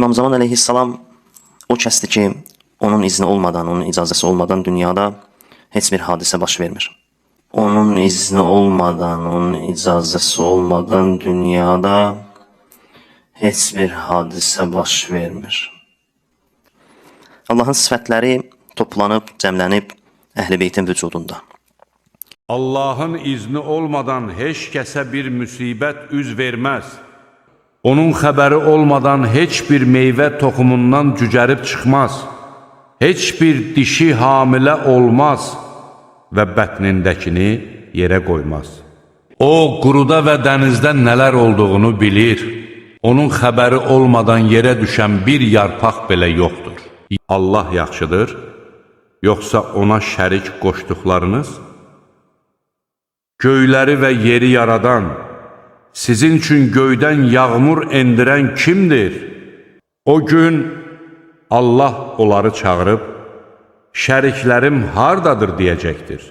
İmam Zaman əleyhissalam o kəsdir ki, onun izni olmadan, onun icazəsi olmadan dünyada heç bir hadisə baş vermir. Onun izni olmadan, onun icazəsi olmadan dünyada heç bir hadisə baş vermir. Allahın sifətləri toplanıb, cəmlənib Əhl-i Beytin vücudunda. Allahın izni olmadan heç kəsə bir müsibət üz verməz. Onun xəbəri olmadan heç bir meyvə toxumundan cücərib çıxmaz. Heç bir dişi hamilə olmaz və bətnindəkini yerə qoymaz. O, quruda və dənizdə nələr olduğunu bilir. Onun xəbəri olmadan yerə düşən bir yarpaq belə yoxdur. Allah yaxşıdır, yoxsa ona şərik qoşduqlarınız? Göyləri və yeri yaradan, sizin üçün göydən yağmur endirən kimdir? O gün Allah onları çağırıb, şəriklərim hardadır deyəcəkdir.